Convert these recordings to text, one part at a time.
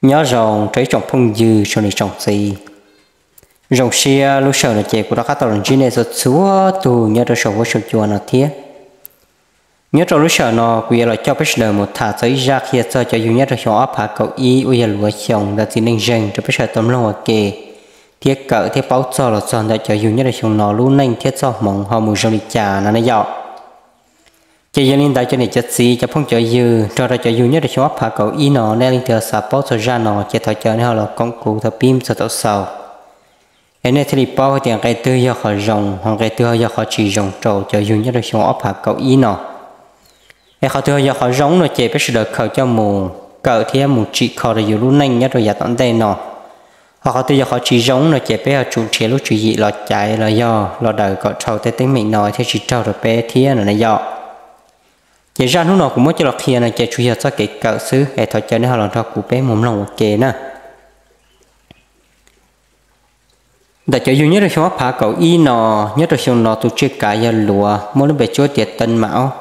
Nyob zoo rau ib tsoom phooj ywg tsoom niam tsoom txiv. Zoo siab lub sij hawm no ces kuv rov qab tau los ntsib nej txhua txhua tus nyob rau saum huab saum cua no thiab. Nyob rau lub sij hawm no kuv yuav los coj peb sawv daws mus tham txog ib zaj qhia txog cov yug nyob rau xyoo ob phav kaum ib uas yog luav xyoo ntawm txiv neej zeeg rau peb sawv daws tau mloog ua ke thiab kawm thiab paub txog los txog ntawm cov yug nyob rau xyoo no lub neej thiab txoj hmoov ho mus zoo li cas no na yom. Ces yog li ntawd cov niam cov txiv cov phooj cov ywg nrog rau cov yug nyob rau xyoo ob phav kaum ib no nej leej twg xav paub txog zaj no ces thov caw nej ho los koom kuv thaum pib txog thaum xaus, es nej thiaj li paub hais tias nqe twg yog qhov zoo ho nqe twg ho yog qhov tsis zoo rau cov yug nyob rau xyoo ob phav kaum ib no. Es qhov twg ho yog qhov zoo no ces peb sawv daws khaws coj mus kawm thiab mus tsim kho rau yus lub neej nyob rau yav tom ntej no. Ho qhov twg yog qhov tsis zoo no ces peb ho tsum nrhiav lub tswv yim los caiv los yog los daws kom dhau tej teeb meem no thiaj tsis raug rau peb thiab no na yom. Ces zaj hnub no kuv muab coj los qhia no ces tsuas yog txoj kev kawm xwb es thov caw nej ho los nrog kuv peb mus mloog ua ke na. Ntawm cov yug nyob rau xyoo ob phav kaum ib no, nyob rau xyoo no tus tsiaj kav yog luav muaj lub npe cuab tias teeb mam os.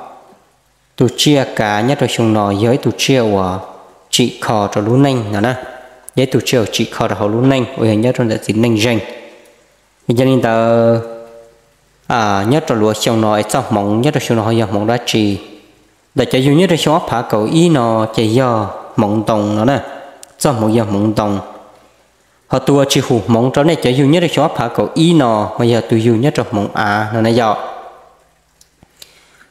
Tus tsiaj kav nyob rau xyoo no yog ib tug tsiaj uas tsim kho rau lub neej no na, yog ib tug tsiaj uas tsim kho rau hauv lub neej uas yog nyob rau ntawm txiv neej zeeg. Yog li ntawd nyob rau luav xyoo no es txoj hmoov nyob rau xyoo no ho yog hmoov dab tsi? Ntawm cov yug nyob rau xyoo ob phav kaum ib no ces yog hmoov ntoo no na, txoj hmoov yog hmoov ntoo. Ho tus uas tsis hum hmoov rau nej cov yug nyob rau xyoo ob phav kaum ib no mas yog tus yug nyob rau hmoov av no na yom.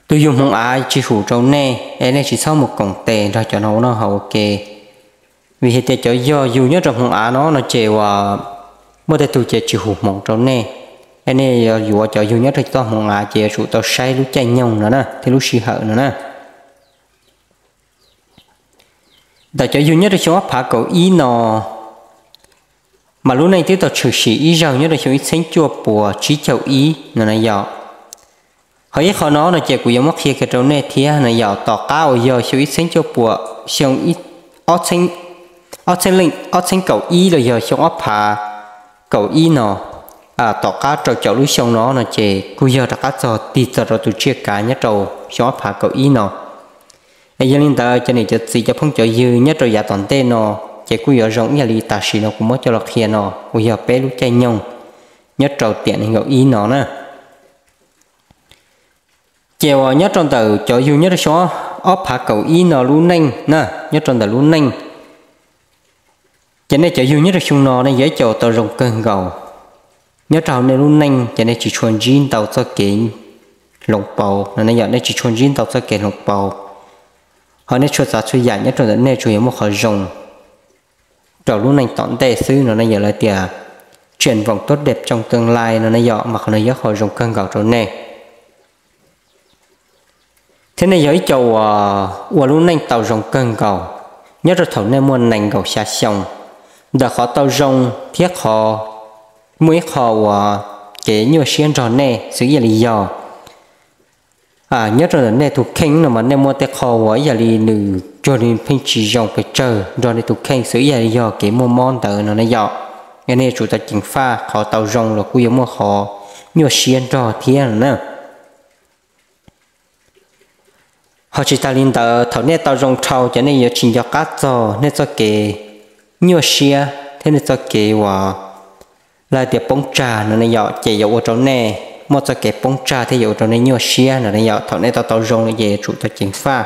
Tus yug hmoov av tsis hum rau nej es nej tsis txhob mus koom tes nrog cov no ua noj haus ua ke. Vim hais tias cov yog yug nyob rau hmoov av no no ces uas muaj tej tug ces tsis hum hmoov rau nej, es nej yuav yuav cov yug nyob rau txoj hmoov av ces yuav tsum tau saib lub caij nyoog no na thiab lub sij hawm no na. Ntawm cov yug nyob rau xyoo ob phav kaum ib no mas lub neej twb tau tshwm sim ib zaug nyob rau xyoo ib txheeb cuaj puas tsib caug ib no na yom. Ho ib qho no no ces kuv yuav muab qhia kiag rau nej thiab no yom, tom qab uas yog xyoo ib txheeb cuaj puas, xyoo ob txheeb, ob txheeb kaum ib los yog xyoo ob phav kaum ib no, tom qab rau caum lub xyoo no no ces kuj yog rov qab txog tig txog rau tus tsiaj kav nyob rau xyoo ob phav kaum ib no. Es yog li ntawd cov niam cov txiv cov phooj cov ywg nyob rau yav tom ntej no ces kuj yuav zoo ib yam li tam sim no kuv muab coj los qhia no uas yog peb lub caij nyoog nyob rau tiam nees nkaum ib no na. Ces uas nyob rau ntawm cov yug nyob rau xyoo ob phav kaum ib no lub neej na, nyob rau ntawm lub neej ces nej cov yug nyob rau xyoo no nej yog ib co tau zoo kawg nkaus. Nyob rau hauv nej lub neej ces nej tsis tshua ntsib ntau txoj kev hloov pauv no ne yom, nej tsis tshua ntsib ntau txoj kev hloov pauv. Ho nej txhua tsav txhua yam nyob rau ntawm nej tsuas yog muaj qhov zoo rau lub neej tom ntej xwb no ne yom, lawv tias triển vọng tốt đẹp trong tương lai no ne yom, mas qhov no yog qhov zoo kawg nkaus rau nej. Thiab nej yog ib co uas ua lub neej tau zoo kawg nkaus nyob rau thaum nej muaj nees nkaum xya xyoo. Ntawm qhov tau zoo thiab qhov muaj ib qho uas kev nyuaj siab nrog nej xws ib yam li yog nyob rau ntawm nej tus kheej no mas nej muaj tej qho uas ib yam li nws cuag li pheej tsis zoo pes tsawg nrog nej tus kheej xws ib yam li yog kev muaj mob ntawd no ne yom. Nej yuav tsum tau ceev faj, qhov tau zoo los kuj yuav muaj qhov nyuaj siab nrog thiab no na. Ho tsis tas li ntawd, thaum nej tau zoo dhau ces nej yuav tsis nco qab txog nej txoj kev nyuaj siab thiab nej txoj kev uas lawv tias poob tsag no ne yom, ces yuav ua rau nej muaj txoj kev poob tsag thiab yuav ua rau nej nyuaj siab no ne yom. Thaum nej tau tau zoo lawm ces yuav tsum tau ceev faj.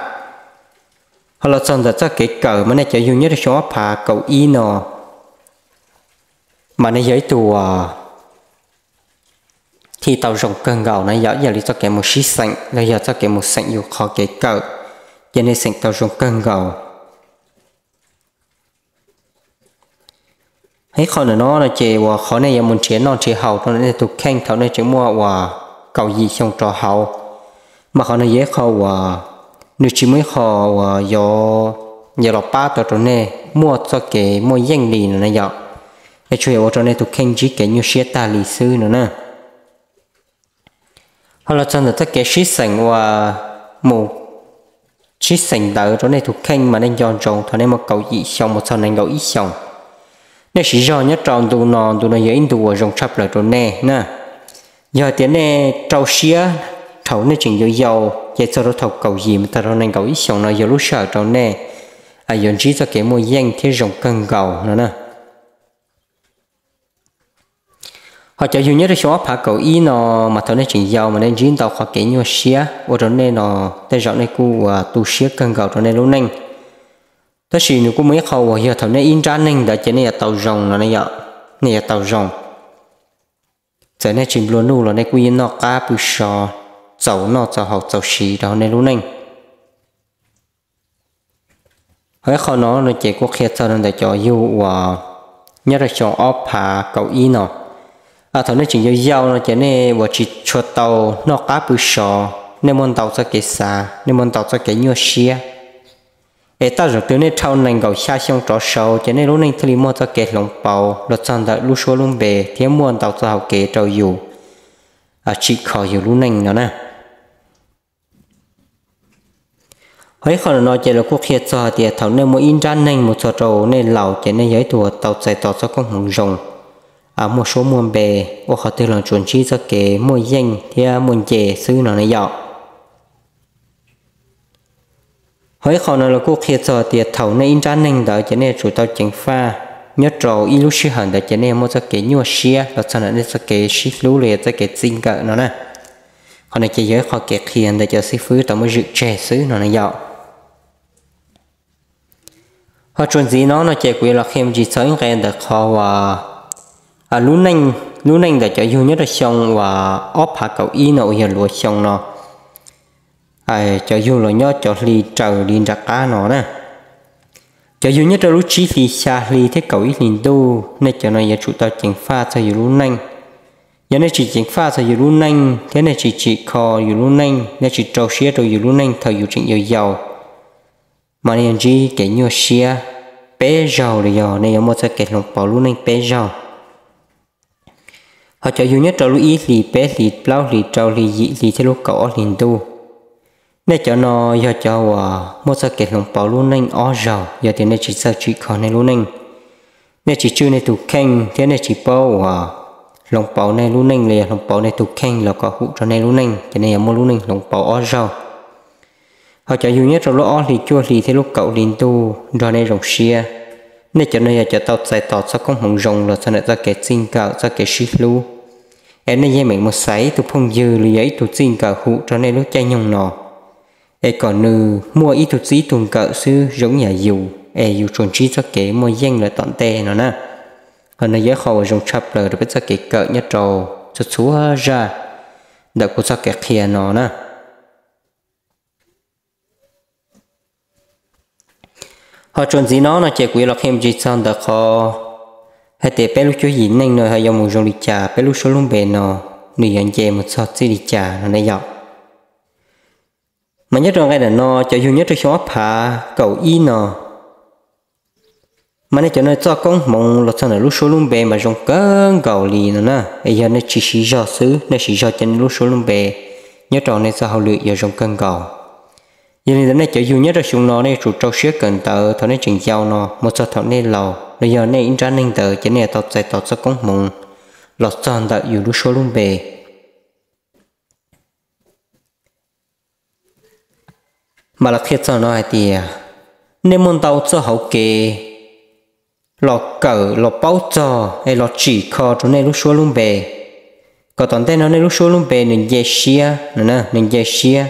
Ho los txog ntawm txoj kev kawm mas nej cov yug nyob rau xyoo ob phav kaum ib no mas nej yog ib tug uas thiaj tau zoo kawg nkaus na yom, ib yam li txoj kev mus sib xeem los yog txoj kev mus xeem yus qhov kev kawm, ces nej xeem tau zoo kawg nkaus. Ib qho ntawm no no ces uas qhov nej yuav mus nrhiav noj nrhiav haus rau nej tus kheej thaum nej tseem muaj uas kaum yim xyoo rov hauv, mas qhov no yog ib qho uas nws tsis muaj ib qho uas yuav los pab tau rau nej muaj txoj kev muaj yeej li no na yom. Es tsuas yog ua rau nej tus kheej ntsib kev nyuaj siab tag li xwb no na. Ho los txog ntawm txoj kev sib xeem uas mus sib xeem ntawd rau nej tus kheej mas nej nco ntsoov thaum nej muaj kaum yim xyoo mus txog nees nkaum ib xyoos, nej siv zog nyob rau ntu no, ntu no yog ib ntu uas zoo tshaj plaws rau nej na. Yog hais tias nej rau siab thaum nej tseem yau yau, ces txog rau thaum kaum yim mus txog rau nees nkaum ib xyoos no yog lub sij hawm rau nej yuav ntsib txoj kev muaj yeej thiab zoo kawg nkaus no na. Ho cov yug nyob rau xyoo ob phav kaum ib no mas thaum nej tseem yau mas nej ntsib ntau qhov kev nyuaj siab ua rau nej no tej zaum nej kuj ua tu siab kawg nkaus rau nej lub neej. Tab sis nws kuj muaj ib qho uas yog thaum nej ib nrab neeg ntawd ces nej yuav tau zoo no, nej yuav tau zoo. Txawm nej tsis nplua nuj los nej kuj yeej noj qab pw so, txaus noj txaus haus txaus siv rau hauv nej lub neej. Ho ib qho no no ces kuj qhia txog ntawm cov yug uas nyob rau xyoo ob phav kaum ib no. Thaum nej tseem yau yau no ces nej uas tsis tshua tau noj qab pw so, nej muaj ntau txoj kev xav, nej muaj ntau txoj kev nyuaj siab. Es tab zaum twg nej dhau nees nkaum xya xyoo rov saud ces nej lub neej thiaj li muaj txoj kev hloov pauv los txog ntawm lub suab lub npe thiab muaj ntau txoj hauv kev rau yus tsim kho yus lub neej no na. Ho ib qho no ces lawv kuj qhia txog tias thaum nej muaj ib nrab neeg mus txog rau nej laus ces nej yog ib tug tau txais tos txoj koob hmoov zoo, muaj suab muaj npe, ua qhov twg los tsuas ntsib txoj kev muaj yeej thiab muaj nce xwb no ne yom. Ho ib qho no lawv kuj qhia txog tias thaum nej ib nrab neeg ntawd ces nej yuav tsum tau ceev faj, nyob rau ib lub sij hawm ntawd ces nej yuav muaj txoj kev nyuaj siab los txog ntawm nej txoj kev sib hlub los yog txoj kev txij nkawm no na. Qhov no ces yog ib qho kev qhia ntawm cov xib fwb tau muab zwm tseg xwb no ne yom. Ho txuas ntxiv no no ces kuv yuav los qhia me ntsis txog ib nqe ntawm qhov uas lub neej ntawm cov yug nyob rau xyoo uas ob phav kaum ib no uas yog luav xyoo no, cov yug los nyob cov hli raws li nram qab no na. Cov yug nyob rau lub tsib hli, xya hli thiab kaum ib hli ntuj, nej cov no yuav tsum tau ceev faj txog yus lub neej. Yog nej tsis ceev faj txog yus lub neej thiab nej tsis tsim kho yus lub neej, nej tsis rau siab rau yus lub neej thaum yus tseem yau yau, mas nej yuav ntsib kev nyuaj siab peb zaug los yog nej yuav muaj txoj kev hloov pauv lub neej peb zaug. Ho cov yug nyob rau lub ib hlis, peb hlis, plaub hlis, rau hli, yim hli thiab lub kaum ob hlis ntuj, nej cov no yog cov uas muaj txoj kev hloov pauv lub neej ob zaug yog tias nej tsis txawj tsim kho nej lub neej. Nej tsis tswj nej tus kheej thiab nej tsis paub uas hloov pauv nej lub neej los yog hloov pauv nej tus kheej los kom hum rau nej lub neej ces nej yuav muaj lub neej hloov pauv ob zaug. Ho cov yug nyob rau lub ob hlis, cuaj hli thiab lub kaum hli ntuj nrog nej zoo siab, nej cov no yog cov tau txais tos txoj koob hmoov zoo los txog ntawm txoj kev txij nkawm, txoj kev sib hlub. Es nej yeej meem mus xaiv ib tug phooj ywg los yog ib tug txij nkawm hum rau nej lub caij nyoog no, es kom nws muaj ib tug txij ib tug nkawm xwb zoo ib yam yus, es yus tsuas ntsib txoj kev muaj yeej lawm tom ntej no na. Qhov no yog ib qho uas zoo tshaj plaws rau peb txoj kev kawm nyob rau txhua txhua zaj ntawm kuv txoj kev qhia no na. Ho txuas ntxiv no no ces kuv yuav los qhia me ntsis txog ntawm qhov hais tias peb lub cuab yim neej no ho yuav mus zoo li cas, peb lub suab lub npe no nws yuav nce mus txog txij li cas no ne yom. Mas nyob rau nqe ntawm no cov yug nyob rau xyoo ob phav kaum ib no, mas nej cov no txoj koob hmoov los txog ntawm lub suab lub npe mas zoo kawg nkaus li no na. Es yog nej tsis siv zog xwb, nej siv zog ces nej lub suab lub npe nyob rau nej txoj hauj lwm yuav zoo kawg nkaus. Yog li ntawd nej cov yug nyob rau xyoo no nej yuav tsum rau siab kawm ntawv thaum nej tseem yau no mus txog thaum nej laus los yog nej ib nrab neeg ntawd ces nej yuav tau txais tos txoj koob hmoov los txog ntawm yus lub suab lub npe. Mas lawv qhia txog no hais tias nej muaj ntau txoj hauv kev los kawm los paub txog es los tsim kho rau nej lub suab lub npe, kom tom ntej no nej lub suab lub npe nws nce siab, nws nce siab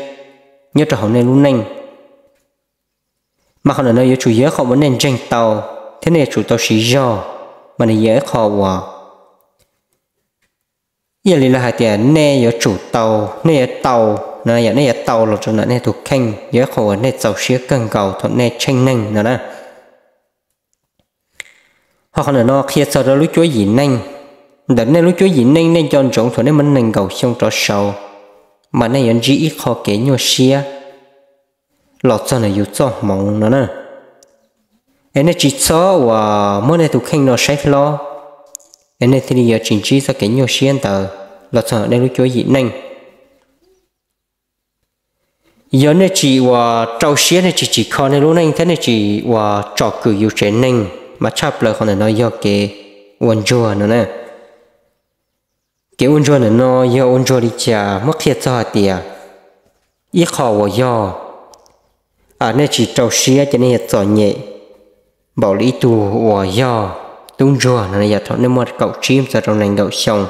nyob rau hauv nej lub neej. Mas qhov ntawm no yuav tsum yog ib qho uas nej ntseeg tau thiab nej yuav tsum tau siv zog, mas nws yog ib qho uas ib yam li lawv hais tias nej yuav tsum tau, nej yuav tau, yog nej yuav tau los rau ntawm nej tus kheej, yog ib qho uas nej txaus siab kawg nkaus thaum nej tsheej neeg no na. Ho qhov ntawm no qhia txog rau lub cuab yim neej. Ntawm nej lub cuab yim neej nej nco ntsoov thaum nej muaj nees nkaum xyoo rov saud, mas nej yuav ntsib ib qho kev nyuaj siab los txog ntawm yus txoj hmoov no na. Es nej tsis txhob uas muab nej tus kheej no saib hlob, es nej thiaj li yuav tsis ntsib txoj kev nyuaj siab ntawd los txog nej lub cuab yim neej. Yog nej tsis uas rau siab, nej tsis tsim kho nej lub neej thiab nej tsis uas tsom kwm yus tsev neeg, mas tshaj plaws qhov ntawm no yog kev ua ntsuag no na. Kev ua ntsuag ntawm no yog ua ntsuag li cas? Muab qhia txog hais tias ib qho uas yog nej tsis rau siab ces nej yuav txom nyem, npaum li ib tug uas yog tub ntsuag no yog thaum nej muaj kaum tsib txog rau nees nkaum xyoo.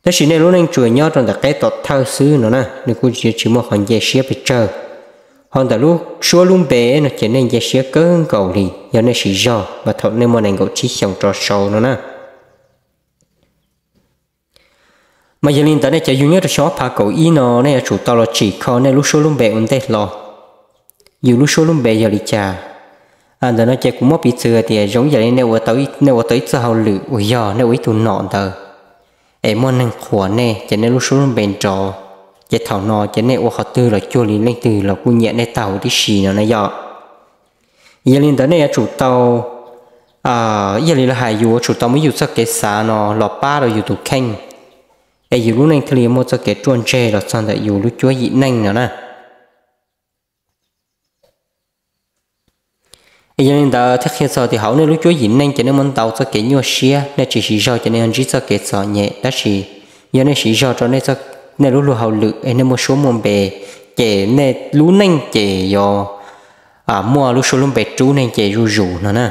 Tab sis nej lub neej tsuas nyob rau ntawm qeb tom thawj xwb no na, nws kuj tsis muaj qhov nce siab pes tsawg. Ho ntawm lub suab lub npe no ces nej nce siab kawg nkaus li yog nej siv zog mas thaum nej muaj nees nkaum tsib xyoos rov saud no na. Mas yog li ntawd nej cov yug nyob rau xyoo ob phav kaum ib no nej yuav tsum tau los tsim kho nej lub suab lub npe ua ntej hlo. Yus lub suab lub npe yog li cas? Ntawm no ces kuv muab piv txwv tias zoo ib yam li nej ua tau ib txoj hauj lwm uas yog nej ua ib tug nom ntawd, es muaj neeg qhuas nej ces nej lub suab lub npe nrov, ces thaum no ces nej ua qhov twg los cuag li leej twg los kuj nyiam nej tag huv tib si no na yom. Yog li ntawd nej yuav tsum tau, yog li lawv hais yus yuav tsum tau muab yus txoj kev xav no los pab rau yus tus kheej, es yus lub neej thiaj li muaj txoj kev ruaj ntseg los txog ntawm yus lub cuab yim neej no na. Es yog li ntawd thiaj qhia txog tias hauv nej lub cuab yim neej ces nej muaj ntau txoj kev nyuaj siab, nej tsis siv zog ces nej yuav ntsib txoj kev txom nyem, tab sis yog nej siv zog rau nej lub luag hauj lwm es nej muaj suab muaj npe, ces nej lub neej ces yuav muaj lub suab lub npe rub nej nce zuj zus no na.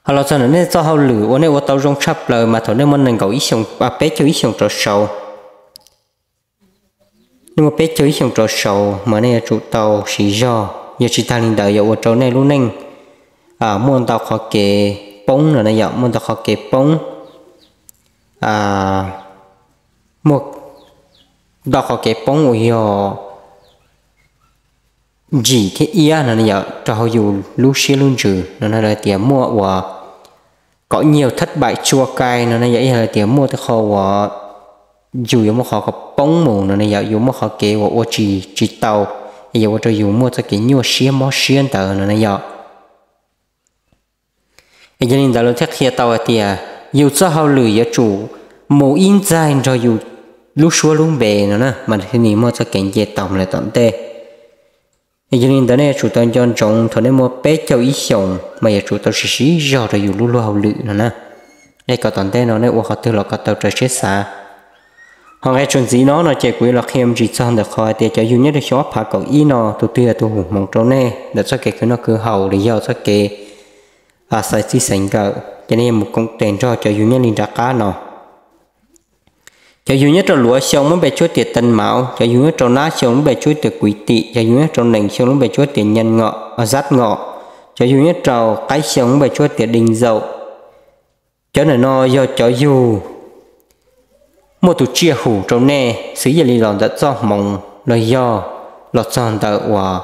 Ho los txog ntawm nej txoj hauj lwm uas nej ua tau zoo tshaj plaws mas thaum nej muaj nees nkaum ib xyoos, peb caug ib xyoos rov saud, nej muaj peb caug ib xyoos rov saud mas nej yuav tsum tau siv zog, yog tsis tag li ntawd yuav ua rau nej lub neej muaj ntau qhov kev poob no na yom, muaj ntau qhov kev poob, muaj ntau qhov kev poob uas yog ntsim thiab iab no yog rau hauv yus lub siab lub ntsws no na, lawv tias muaj uas kom nyiaj thab baim tsua kai no na yog ib yam li tias muaj tej qho uas yus yuav muaj qhov kom poob mus no na yog yus muaj qhov kev uas ua tsis tsis tau, es yuav ua rau yus muaj txoj kev nyuaj siab mob siab ntawd no na yom. Es yog li ntawd lawv thiaj qhia tau hais tias yus txoj hauj lwm yuav tsum mus ib ntxaig nrog yus lub suab lub npe no na mas thiaj li muaj txoj kev nce tau mus lawm tom ntej. Es yog li ntawd nej yuav tsum tau nco ntsoov thaum nej muaj peb caug ib xyoos mas yuav tsum tau siv siv zog rau yus lub luag hauj lwm no na, es kom tom ntej no nej ua qhov twg los kom tau raws siab xav. Ho nqe txuas ntxiv no no ces kuv yuav los qhia me ntsis txog ntawm qhov hais tias cov yug nyob rau xyoo ob phav kaum ib no tus twg yog tus hum hmoov rau nej ntawm txoj kev khwv noj khwv haus los yog txoj kev xaiv txij xaiv nkawm, ces nej yuav mus koom tes nrog cov yug nyob li nram qab no. Cov yug nyob rau luav xyoo muab npe tshuab tias tees mauv, cov yug nyob rau nab xyoo muab npe tshuab tias kuiv tim, cov yug nyob rau nees xyoo muab npe tshuab tias nyan ngom, zab ngom, cov yug nyob rau qaib xyoo muab npe tshuab tias dees zaum. Cov ntawm no yog cov yug muaj tus tsiaj hum rau nej xws yog li los ntawm txoj hmoov los yog los txog ntawm uas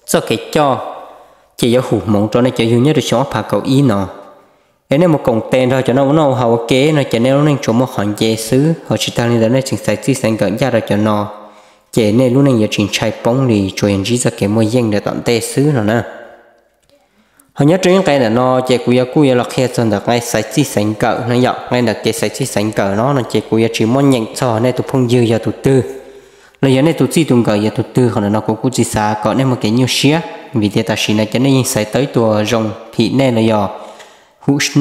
txoj kev coj, ces yuav hum hmoov rau nej cov yug nyob rau xyoo ob phav kaum ib no. Es nej mus koom tes nrog cov no ua noj ua haus ua ke no ces nej lub neej tsuas muaj qhov nce xwb, ho tsis tag li ntawd nej tseem xaiv txij xaiv nkawm ncaj rau cov no, ces nej lub neej yuav tsis ntshai poob li, tsuas yog ntsib txoj kev muaj yeej rau tom ntej xwb no na. Ho nyob rau ib nqe ntawm no ces kuv yuav kuj yuav los qhia txog ntawm nqe xaiv txij xaiv nkawm no yom. Nqe ntawm kev xaiv txij xaiv nkawm no no ces kuv yuav tsis muab nyeem txog nej tus phooj ywg yog tus twg los yog nej tus txij tus nkawm yog tus twg, qhov ntawm no kuv kuj tsis xav kom nej muaj kev nyuaj siab, vim tias tam sim no ces nej yeej xaiv tau ib tug zoo phim nej los yog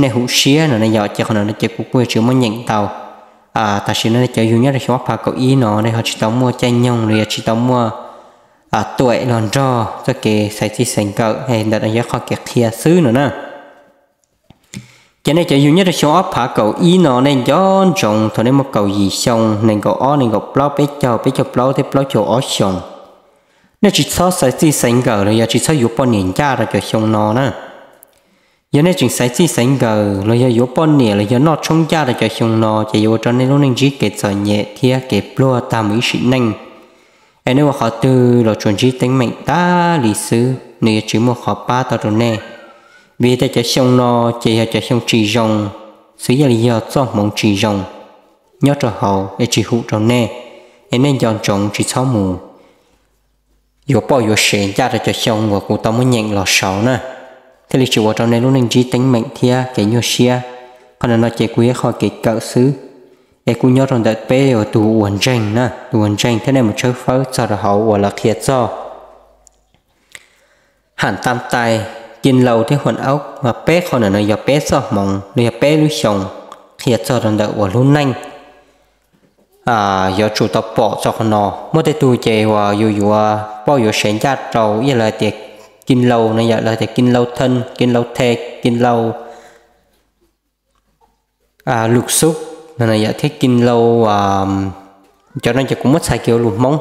nej hum siab no ne yom, ces qhov ntawm no ces kuv kuj yuav tsis muab nyeem ntau. Tam sim no nej cov yug nyob rau xyoo ob phav kaum ib no nej ho tsis tau muaj caij nyoog los yog tsis tau muaj tuam los nrog txoj kev xaiv txij xaiv nkawm, ntawm no yog qhov kev qhia xwb no na. Ces nej cov yug nyob rau xyoo ob phav kaum ib no nej nco ntsoov thaum nej muaj kaum yim xyoo, nees nkaum ob, nees nkaum plaub, peb caug, peb caug plaub thiab plaub caug ob xyoos, nej tsis txhob xaiv txij xaiv nkawm los yog tsis txhob yuav poj niam ncaj rau cov xyoo no na. Yog nej tseem xaiv txij xaiv nkawm los yog yuav poj niam los yog noj tshoob ncaj rau cov xyoo no ces yuav ua rau nej lub neej ntsib kev txom nyem thiab kev pluag tag mus ib sim neej. Es nej ua qhov twg los tsuas ntsib teeb meem tag li xwb, nws yuav tsis muaj qhov pab tau rau nej. Vim tias cov xyoo no ces yog cov xyoo tsis zoo, xws yog li yog txoj hmoov tsis zoo nyob rau hauv es tsis hum rau nej, es nej nco ntsoov tsis txhob mus yuav poj yuav sev ncaj rau cov xyoo uas kuv tau muab nyeem los saud na, thiaj li tsis ua rau nej lub neej ntsib teeb meem thiab kev nyuaj siab. Qhov ntawm no ces kuj yog qhov kev kawm xwb, es kuj nyob rau ntawm peb ua tus uas ntseeg na, tus uas ntseeg thiab nej mus tshawb fawb txog rau hauv uas lawv qhia txog ham tam tais, kin laus thiab huam aub, mas peb qhov ntawm no yog peb txoj hmoov los yog peb lub xyoo qhia txog rau ntawm uas lub neej yuav tsum tau pom txog qhov no. Muaj tej tug ces uas yus yuav pauj yuav sev ncaj rau ib yam li tias kinh lâu no yom, lawv tias kinh lâu thân, kinh lâu thê, kinh lâu lục xúc no yom, thiab kinh lâu, cov no ces kuv muab txhais kiag ua lus Hmoob.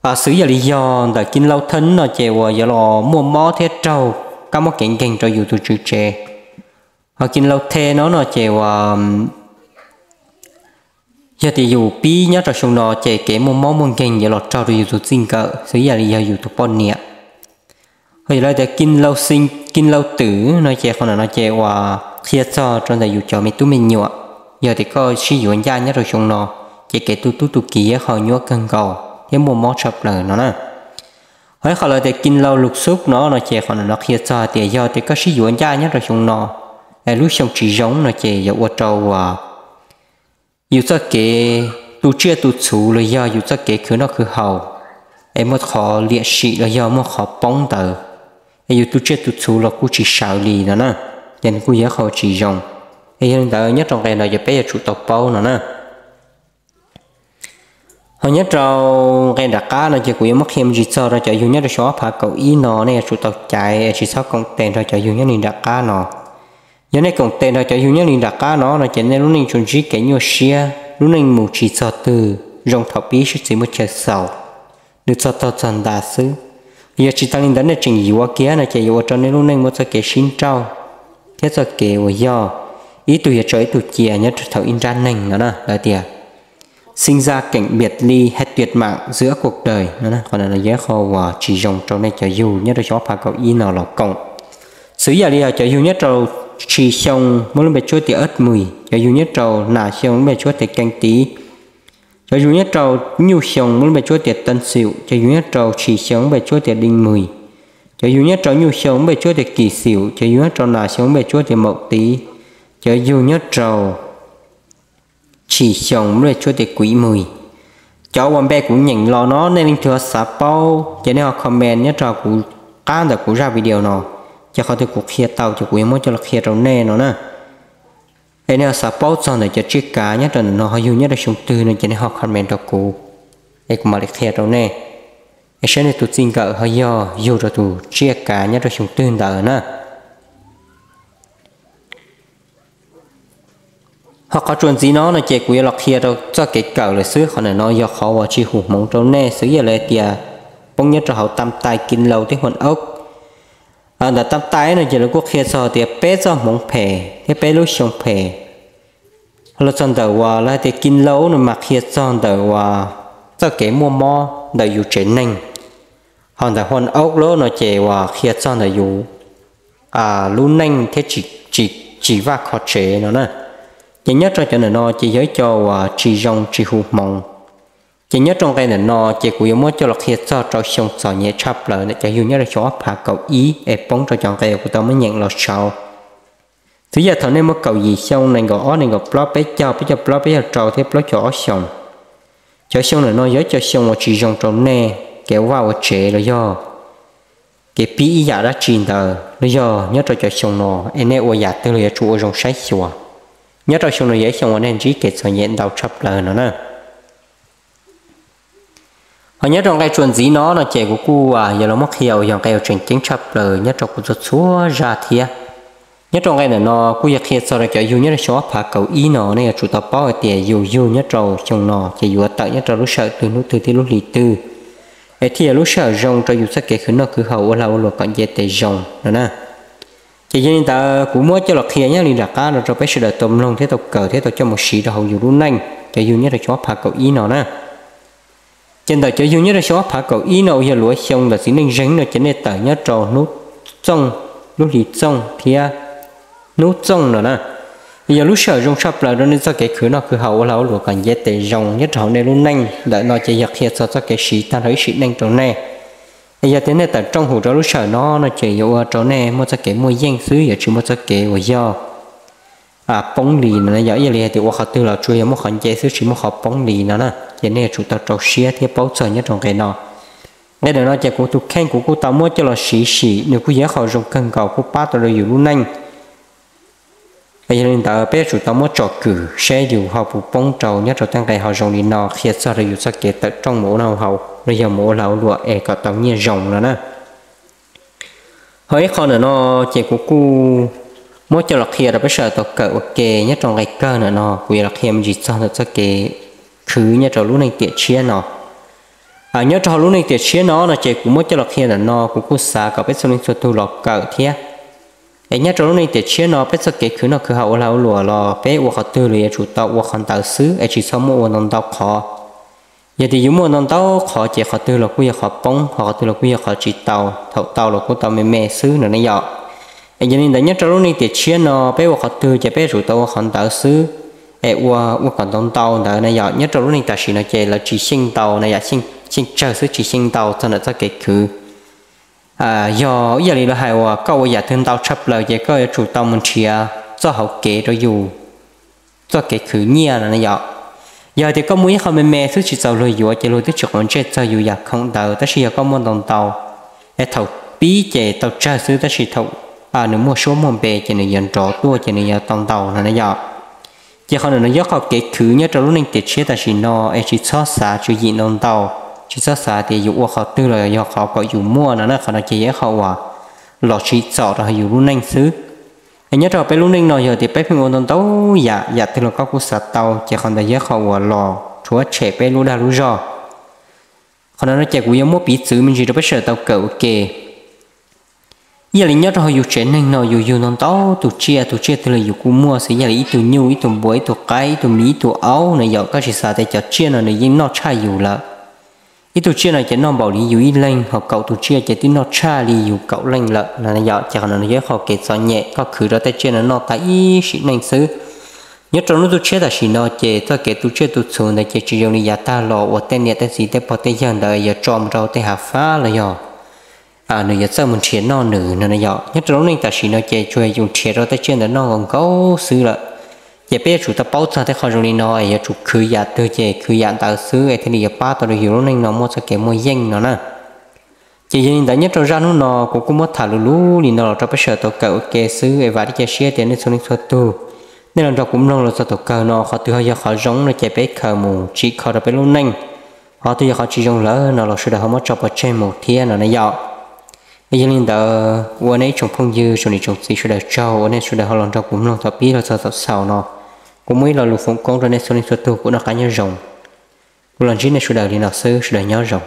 Xws yam li yog ntawm kinh lâu thân no ces uas yuav los muaj mob thiab raug kab mob kev nkeeg rau yus tus tswv tsev. Ho kinh lâu thê no no ces uas yog tias yus pib nyob rau xyoo no ces kev muaj mob muaj nkeeg yuav los raug rau yus tus txij nkawm, xws yam li yog yus tus poj niam. Ho yog lawv tias kinh lâu sinh, kinh lâu tử no ces qhov ntawm no ces uas qhia txog rau ntawm yus cov me tub me nyuam. Yog tias koj sib yuav ncaj nyob rau xyoo no, ces kev tu tub tu kiv ho nyuaj kawg nkaus thiab muaj mob tshaj plaws no na. Ho ib qho lawv tias kinh lâu lục xúc no no ces qhov ntawm no qhia txog hais tias yog tias koj sib yuav ncaj nyob rau xyoo no, es lub xyoo tsis zoo no ces yuav ua rau uas yus txoj kev tu tsiaj tu txhuv los yog yus txoj kev khwv noj khwv haus, es muaj qhov liam sim los yog muaj qhov poob ntawd, es yus tu tsiaj tu txhuv los kuj tsis sawv li no na, ces nws kuj yog qhov tsis zoo. Es yog li ntawd nyob rau nqe no ces peb yuav tsum tau paub no na. Ho nyob rau nqe nram qab no ces kuv yuav muab qhia me ntsis txog rau cov yug nyob rau xyoo ob phav kaum ib no nej yuav tsum tau caiv es tsis txhob koom tes nrog cov yug nyob li nram qab no. Yog nej koom tes nrog cov yug nyob li nram qab no no ces nej lub neej tsuas ntsib kev nyuaj siab, lub neej mus tsis txog twg, zoo thaum pib sib txiv muaj chaw xaus, nws txog tog txog nta xwb. Yog tsis tas li ntawd nej tseem yuav kiag no ces yuav ua rau nej lub neej muaj txoj kev sib nrauj thiab txoj kev uas yog ib tug yuav tso ib tug cia nyob rau thaum ib nrab neeg no na. Lawv tias sinh ra kcảnh biệt ly hay tuyệt mạng giữa cuộc đời no, qhov no yog qhov uas tsis zoo rau nej cov yug nyob rau xyoo ob phav kaum ib no los koom. Xws yam li yog cov yug nyob rau tshis xyoo muaj lub npe tsuab tias ớt mùi, cov yug nyob rau nas xyoo lub npe tsuab tias canh tí, cov yug nyob rau nyuj xyoo muaj lub npe tsuab tias tân sửu, cov yug nyob rau tshis xyoo lub npe tsuab tias đinh mùi, cov yug nyob rau nyuj xyoo lub npe tsuab tias kỷ sửu, cov yug nyob rau nas xyoo lub npe tsuab tias mậu tý, cov yug nyob rau tshis xyoo lub npe tsuab tias quý mùi. Cov uas npe kuv nyeem los no nej leej twg ho xav paub ces nej ho comment nyob rau kuv qab ntawm kuv zaj video no, ces qhov twg kuv qhia tau ces kuv yuav muab coj los qhia rau nej no na. Es nej ho xav paub txog ntawm cov tsiaj kav nyob rau ntawm no ho yug nyob rau xyoo twg no ces nej ho comment rau kuv, es kuv mam li qhia rau nej, es saib nej tus txij nkawm ho yog yug rau tus tsiaj kav nyob rau xyoo twg ntawd na. Ho qhov txuas ntxiv no no ces kuv yuav los qhia rau txoj kev kawm lawm xwb. Qhov ntawm no yog qhov uas tsis hum hmoov rau nej xwb, yog lawv tias poob nyob rau hauv tam tais kinh lâu thiab huam ốc. Ntawm tam tais no ces lawv kuj qhia txog tias peb txoj hmoov phem thiab peb lub xyoo phem. Los txog ntawm uas lawv hais tias kinh lâu no mas qhia txog ntawm uas txoj kev muaj mob ntawm yus tsev neeg. Ho ntawm huam ốc lawm no ces uas qhia txog ntawm yus lub neej thiab tsis vaj kho tsev no na. Ces nyob rau cov ntawm no ces yog ib co uas tsis zoo tsis hum hmoov. Ces nyob rau nqe ntawm no ces kuv yuav muab coj los qhia txog rau xyoo txom nyem tshaj plaws ntawm cov yug nyob rau xyoo ob phav kaum ib es poob rau cov nqe uas kuv tau muab nyeem los saud. Xws yog thaum nej muaj kaum yim xyoo, nees nkaum ob, nees nkaum plaub, peb caug, peb caug plaub, peb caug rau thiab plaub caug ob xyoos, cov xyoo ntawm no yog ib co xyoo uas tsis zoo rau nej kev ua vaj ua tsev los yog kev pib ib yam dab tsi ntawd los yog nyob rau cov xyoo no es nej ua yam twg los yuav tsum ua zoo saib xyuas. Nyob rau xyoo no yog ib xyoo uas nej ntsib kev txom nyem ntau tshaj plaws no na. Ho nyob rau nqe txuas ntxiv no no ces kuv kuj yuav los muab qhia uas yog nqe uas tseem ceeb tshaj plaws nyob rau kuv txhua txhua zaj thiab. Nyob rau nqe ntawm no kuj yog qhia txog rau cov yug nyob rau xyoo ob phav kaum ib no nej yuav tsum tau paub hais tias yus yug nyob rau xyoo no ces yuav tawm nyob rau lub sij hawm twg hnub twg thiab lub hli twg, es thiaj yog lub sij hawm zoo rau yus txoj kev khwv noj khwv haus ua lag ua luam kom nce tes zoo no na. Ces yog li ntawd kuv muab coj los qhia nyob li nram qab no rau peb sawv daws tau mloog thiab tau kawm thiab tau coj mus siv rau hauv yus lub neej cov yug nyob rau xyoo ob phav kaum ib no na. Ces ntawm cov yug nyob rau xyoo ob phav kaum ib no uas yog luav xyoo ntawm txiv neej zeeg no ces nej tawm nyob rau hnub txooj, lub hli txooj thiab hnub txooj no na. Yog lub sij hawm zoo tshaj plaws rau nej txoj kev khwv noj khwv haus ua lag ua luam kom nce tes zoo nyob rau hauv nej lub neej. Ntawm no ces yog qhia txog txoj kev siv tag nrho ib sim neej rau nej. Es yog tias nej tawm rooj hum rau lub sij hawm no no ces yuav ua rau nej muaj txoj kev muaj yeej xwb, yuav tsis muaj txoj kev uas yog poob li no. Yog ib yam li hais tias ua qhov twg los tsuas yog muaj qhov nce xwb tsis muaj qhov poob li no na. Ces nej yuav tsum tau rau siab thiab paub txog nyob rau nqe no. Nqe ntawm no ces kuv tus kheej kuv kuj tau muab coj los siv sim, nws kuj yog ib qho zoo kawg nkaus kuj pab tau rau yus lub neej. Yog li ntawd peb yuav tsum tau muab tsom kwm seb yus ho puas poob rau nyob rau tej nqe ho zoo li no qhia txog rau yus txoj kev tawm rooj mus ua noj haus los yog mus ua lag ua luam es kom tau nyiaj zoo no na. Ho ib qho ntawm no ces kuv kuj muab coj los qhia rau peb sawv daws tau kawm ua ke nyob rau nqe kawg ntawm no, kuv yuav los qhia me ntsis txog ntawm txoj kev khwv nyob rau lub neej tiam tshiab no. Nyob rau hauv lub neej tiam tshiab no no ces kuv muab coj los qhia ntawm no kuv kuj xav kom peb txhua leej txhua tug los kawm thiab. Es nyob rau lub neej tiam tshiab no peb txoj kev khwv noj khwv haus ua lag ua luam los peb ua qhov twg los yuav tsum tau ua qhov ntawd xwb es tsis txhob muaj ua ntau ntau qhov. Yog tias yus muaj ntau ntau qhov ces qhov twg los kuj yog qhov poob, ho qhov twg los kuj yog qhov tsis tau, thaum tau los kuj tau me me xwb no ne yom. Es yog li ntawd nyob rau lub neej tiam tshiab no peb ua qhov twg ces peb yuav tsum tau ua qhov ntawd xwb, es ua ua kom ntau ntau ntawd na yom. Nyob rau lub neej tam sim no ces lawv tsis xyeej ntau na yom, xyeej tsawg xwb tsis xyeej ntau txog ntawm txoj kev khwv. Yog ib yam li lawv hais uas koj ua yam twg ntau tshaj plaws ces koj yuav tsum tau mus nrhiav txoj hauv kev rau yus txoj kev khwv nyiaj no na yom. Yog hais tias koj muaj ib qho me me xwb tsis txaus luag yuav ces luag twb tsis quav ntsej txog yus yam khoom ntawd, tab sis yog koj muaj ntau ntau, es thaum pib ces tau tsawg xwb tab sis thaum nws muaj suab muaj npe ces nws yuav nrov tuaj ces nws yuav tau ntau no na yom. Ces qhov ntawm no yog qhov kev khwv nyob rau lub neej tiam tshiab tam sim no es tsis txhob xav tswv yim ntau ntau, tsis txhob xav tias yus ua qhov twg los yog qhov kom yus muaj no na, qhov no ces yog ib qho uas los tsim txom rau yus lub neej xwb. Es nyob rau peb lub neej no yog tias peb pheej ua ntau ntau yam, yam twg los koj kuj xav tau ces qhov ntawd yog ib qho uas los rhuav tshem peb lub dag lub zog. Qhov no no ces kuv yuav muab piv txwv me ntsis rau peb sawv daws tau kawm ua ke. Ib yam li nyob rau hauv yus tsev neeg no yus yug ntau ntau tus tsiaj, tus tsiaj twg los yus kuj muaj xwb, ib yam li ib tug nyuj, ib tug npua, ib tug qaib, ib tug miv, ib tug aub na yom. Koj tsis xav tias cov tsiaj no nws yeej noj tshaj yus lawm. Ib tug tsiaj no ces noj npaum li yus ib leeg, ho kaum tus tsiaj ces twb noj tshaj li yus kaum leej lawm no yom. Ces qhov no yog ib qho kev txom nyem, koj khwv rau tej tsiaj no noj tag ib sim neej xwb. Nyob rau lub ntuj tshiab tam sim no ces txoj kev tu tsiaj tu txhu ntawd ces tsis zoo li yav tag los uas tej niam tej txiv tej pog tej yawg ntawd yuav tso mus rau tej hav fab los yog nws yuav txawj mus nrhiav noj nws no na yom. Nyob rau lub neej tam sim no ces tsuas yus nrhiav rau tej tsiaj ntawd noj nkaus nkaus xwb lawm. Ces peb yuav tsum tau paub txog tej qho zoo li no es yuav tsum khwv yam twg ces khwv yam ntawd xwb es thiaj li yuav pab tau rau yus lub neej no muaj txoj kev muaj yeej no na. Ces yog li ntawd nyob rau zaj hnub no kuv kuj muab tham luv luv li no los rau peb sawv daws tau kawm ua ke xwb es vam thiab cia siab tias nej txhua leej txhua tug, nej los nrog kuv mloog los txog thaum kawg no, qhov twg ho yog qhov zoo no ces peb khaws mus tsim kho rau peb lub neej, qhov twg yog qhov tsis zoo lawm no los sawv daws ho muab tso pov tseg mus thiab no na yom. Es yog li ntawd ua nej ib tsoom phooj ywg tsoom niam tsoom txiv sawv daws tsaug uas nej sawv daws ho los nrog kuv mloog thaum pib los txog thaum xaus no. Kuv muaj ib lo lus foom koob rau nej txhua leej txhua tug, kuv noj qab nyob zoo. Kuv los ntsib nej sawv daws li no xwb, sawv daws nyob zoo.